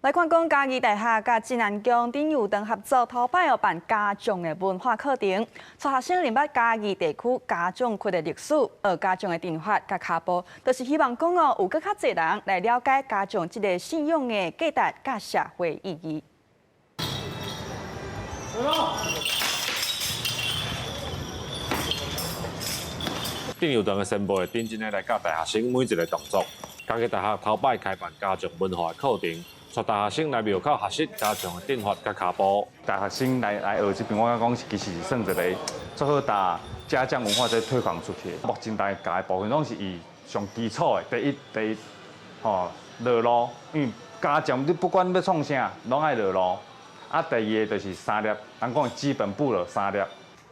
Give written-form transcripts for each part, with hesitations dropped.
來看講，嘉義大學佮鎮瀾宮典儒堂合作，頭擺有辦家將的文化課程，帶學生認捌嘉義地區家將窟的歷史，學家將的陣法佮跤步，就是希望講哦，有閣較濟人來了解家將這个信仰的價值佮社會意義。典儒堂的先輩認真的來教大學生每一个動作。嘉義大學頭擺開辦家將文化課程，帶大學生來廟口學習家將的陣法佮跤步。大學生來學這邊，我感覺講其實是算一个最好把家將文化這推廣出去。目前大家教的部分攏是以上基礎的，第一，吼落路，因為家將你不管欲創啥，攏愛落路。啊，第二个就是三粒，人講的基本步囉三粒。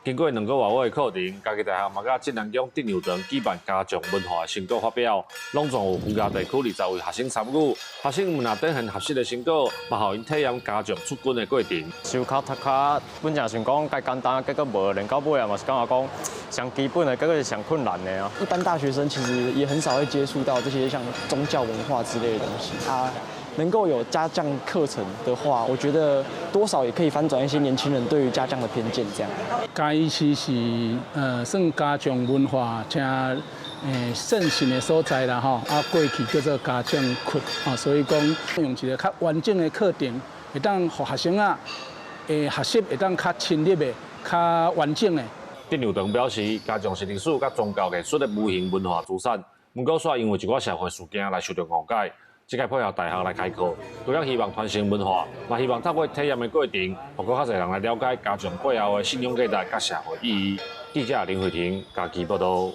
經過2個外月的課程，嘉義大學嘛佮鎮瀾宮典儒堂舉辦家將文化的成果發表，攏總有客家地區20位學生參與。學生毋但展現學習的成果，嘛予𪜶體驗家將出軍的過程。修較讀較本來想講較簡單，結果無練到尾啊，嘛是感覺講上基本的，結果是上困難的啊。一般大學生其實也很少會接觸到這些像宗教文化之類的東西啊。能夠有家將課程的話，我覺得多少也可以翻轉一些年輕人對於家將的偏見。這樣。嘉義市是算家將文化誠盛行的所在啦吼，啊過去叫做家將窟啊，所以講用一个較完整的課程，會當予學生啊，學習會當較深入的、較完整的。典儒堂表示，家將是歷史佮宗教藝術的無形文化資產，毋過煞因為一寡社會事件來受著誤解。這屆配合大學來開課，除了希望傳承文化，嘛希望透過體驗的過程，予閣較濟人來了解家將背後的信仰價值佮社會意義。記者林慧婷嘉義報導。